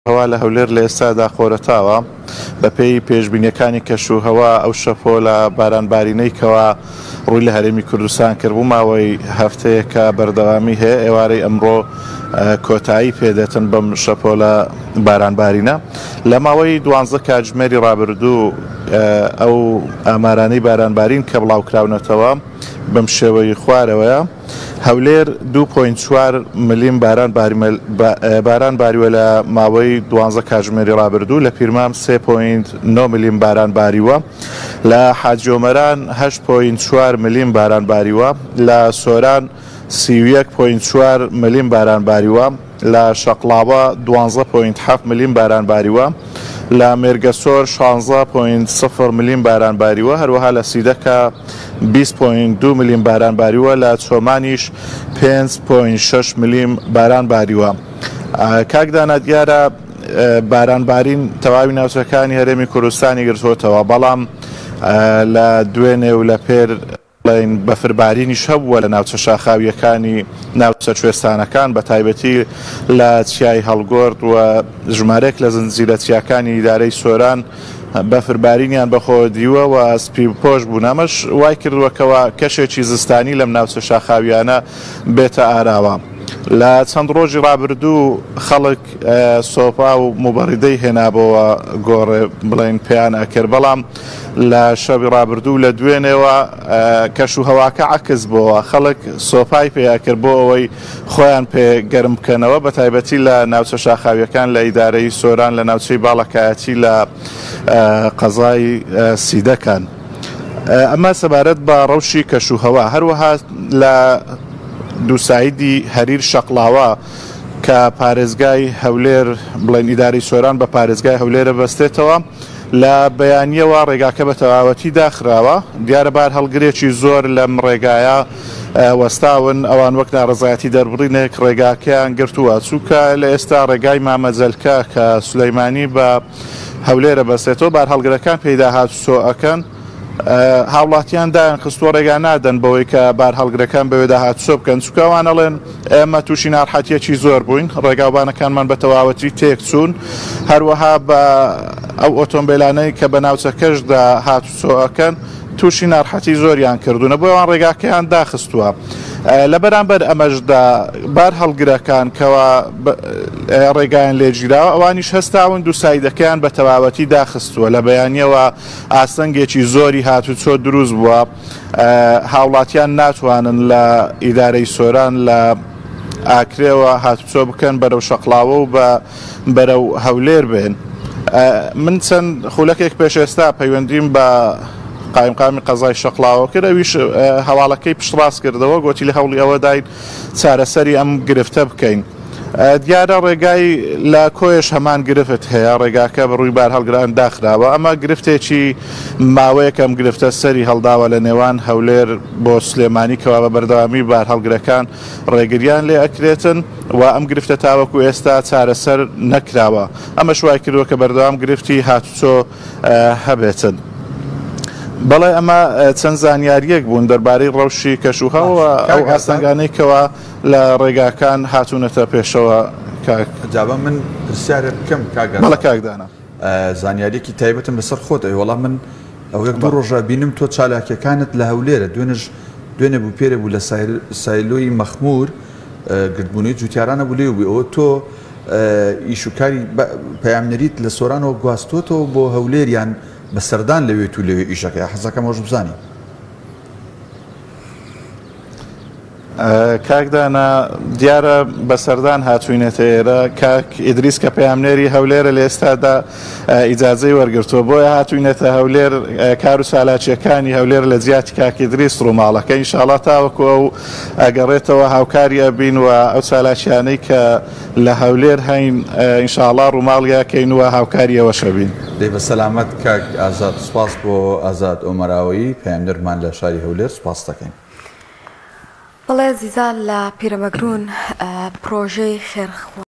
هەوا لە هەولێر لە ئێستادا خۆرەتاوە، بەپێی پێشبینییەکانی کەشوهەوا ئەو شەپۆلە بارانبارینەی کەوا ڕووی لە هەرێمی کوردستان کرد بۆ ماوەی هەفتەیەکە بەردەوامی هەیە، ئێوارەی ئەمڕۆ کۆتایی پێدێتن بەم شەپۆلە بارانبارینە. لە ماوەی دوانزە کاتژمێری ڕابردوو ئەو ئامارانەی بارانبارین کە بڵاوکراونەتەوە بەم شێوەی خوارەوەیە. هەولێر دوو پۆینت چوار ملیم باران باران باریوە لە ماوەی دوانزە کاتژمێری ڕابردوو، لە پیرمام سێ پۆینت نۆ ملیم باران باریوە، لە حاجی ئۆمەران هەشت پۆینت چوار ملیم باران باریوە، لە سۆران 31 پۆینت چوار ملیم باران باریوە، لە شەقڵاوە دوانزە پۆینت حەفت ملیم باران باریوە، لە مێرگەسۆر شانزە پۆینت سفر ملیم باران باریوە، هەروەها لە سیدەکە بیست پۆینت دوو ملیم باران باریوە، لە چۆمانیش پێنج پۆینت شەش ملیم باران باریوە. کاک دانا دیارە باران بارین تەواوی ناوچەکانی هەرێمی کوردستانی گرتووەتەوە، بەڵام لە دوێنێ و لە پێر بڵێین بەفربارینیش هەبووە لە ناوچە شاخاوییەکانی ناوچە کوێستانەکان بە تایبەتی لە چیای هەڵگۆرد و ژمارەیەک لە زنجیرە چیاکانی ئیدارەی سۆران بەفربارینیان بەخۆوە دیوە و سپیپۆش بوون ئەمەش وای کردووە کەوا کەشێکی زستانی لەم ناوچە شاخاوییانە بێتە ئاراوە. لە چەند ڕۆژی ڕابردوو خەڵک سۆپا و موبەڕیدەی هێنابۆوە گۆڕێ بڵێین پێیان ئەکرد بەڵام لە شەوی ڕابردوو لە دوێنێوە کەش و هەواکە عەکس بۆوە خەڵک سۆپای پێ ئەکرد بۆ ئەوەی خۆیان پێ گەرم بکەنەوە بە تایبەتی لە ناوچە شاخاویەکان لە ئیدارەی سۆران لە ناوچەی باڵەکایەتی لە قەزای سیدەکان. ئەمە سەبارەت بە ڕەوشی کەشوهەوا، هەروەها لە دووسایدی هەریر شەقڵاوە کە پارێزگای هەولێر بڵێن ئیدارەی سۆران بە پارێزگای هەولێرە بەستێتەوە لە بەیانیەوە ڕێگاکە بە تەواوەتی داخراوە دیارە بار هەڵگرێکی زۆر لەم ڕێگایە وەستاون ئەوان وەک ناڕەزایەتی دەربڕینێک ڕێگاکەیان گرتووە چونکە لە ئێستا ڕێگای مامەجەلکە کە سولەیمانی بە هەولێرە بەستێتەوە بارهەڵگرەکان پێیدا هاتوچۆ ئەکەن هاوڵاتیان دایان خستووە ڕێگا نادەن بەوەی کە بارهەڵگرەکان بەوێدا هاتوچۆ بکەن چونکە ئەوان ئەڵێن ئێمە تووشی ناڕحەتیەکی زۆر بووین ڕێگاوبانەکانمان بە تەواوەتی تێک چوون هەروەها بە ئەو ئۆتۆمبیلانەی کە بە ناوچەکەشدا هاتوچۆ ئەکەن تووشی نارحەتی زۆریان کردوونە بۆ ئەوان ڕێگاکەیان داخستووە. لە بەرامبەر ئەمەشدا بار هەڵگرەکان کەوا ڕێگایان لێگیراوە ئەوانیش هەستاون دووسایدەکەیان بە تەواوەتی داخستووە لە بەیانیەوە ئاستەنگێکی زۆری هاتوچۆ دروست بووە هاوڵاتیان ناتوانن لە ئیدارەی سۆران لە ئاکرێوە هاتوچۆ بکەن بەرەو شەقڵاوە و بە بەرەو هەولێر بێن. من چەند خولەکێک پێش ئێستا پەیوەندیم بە قایمقامی قەزای شەقڵاوە کرد ئەویش هەواڵەکەی پشتڕاست کردەوە گۆتی لە هەوڵی ئەوەداین چارەسەری ئەم گرفتە بکەین. دیارە ڕێگای لە کۆیەش هەمان گرفت هەیە ڕێگاکە بە ڕووی بارهەڵگران داخراوە ئەمە گرفتێکی ماوەیەکە ئەم گرفتە سەری هەڵداوە لە نێوان هەولێر بۆ سلێمانی کەوا بە بەردەوامی بارهەڵگرەکان ڕێگریان لێ ئەکرێتن و ئەم گرفتە تاوەکو ئێستا چارەسەر نەکراوە، ئەمەش وایکردووە کە بەردەوام گرفتی هاتوچۆ هەبێتن. بەڵێ ئەمە چەند زانیارییەک بوون دەربارەی ڕەوشی کەشوهەوا و ئەو ئاستەنگانەی کەوا لە ڕێگاکان هاتوونەتە پێشەوە کاک. جا با من پرسیارێک بکەم کاک ئازاد. بەڵێ کاک دانا. زانیارییەکی تایبەتم لەسەر خۆت ئەوێ، وەڵا من ئەو یەک دوو ڕۆژە بینم تۆ چالاکیەکانت لە هەولێرە دوێنێش دوێنێ بوو پێرێ بوو لە سایلۆی مەخمور گردبوونەوەی جوتیارانە بوو لێو بووی ئەوە تۆ ئیش و کاری پەیامنێریت لە سۆرانەوە گواستووەتەوە بۆ هەولێر یان بە سەردان لەوێت و لەوێ ئیشەکەی حەزەکەم ئەوەش بزانی. کاک دانا دیارە بە سەردان هاتووینەتە ئێرە کاک ئیدریس کە پەیامنێری هەولێرە لە ئێستادا ئیجازەی وەرگرتووە بۆیە هاتووینەتە هەولێر کار و چالاکییەکانی هەولێر لە جیاتی کاک ئیدریس ڕووماڵەکە ئینشاڵا تاوەکو ئەو ئەگەڕێتەوە هاوکاری ئەبین و ئەو چالاکیانەی کە لە هەولێر هەین ئینشاڵا ڕووماڵیاکەین و هاوکاری ئەوەش ئەبین. دەی بە سەلامەت کاک ئازاد سوپاس بۆ ئازاد ئۆمەراوەیی پەیامنێرمان لە شاری هەولێر سوپاست دەکەین. بەڵێ زیزان لە پیرەمەگرون پرۆژەی خێرخوا.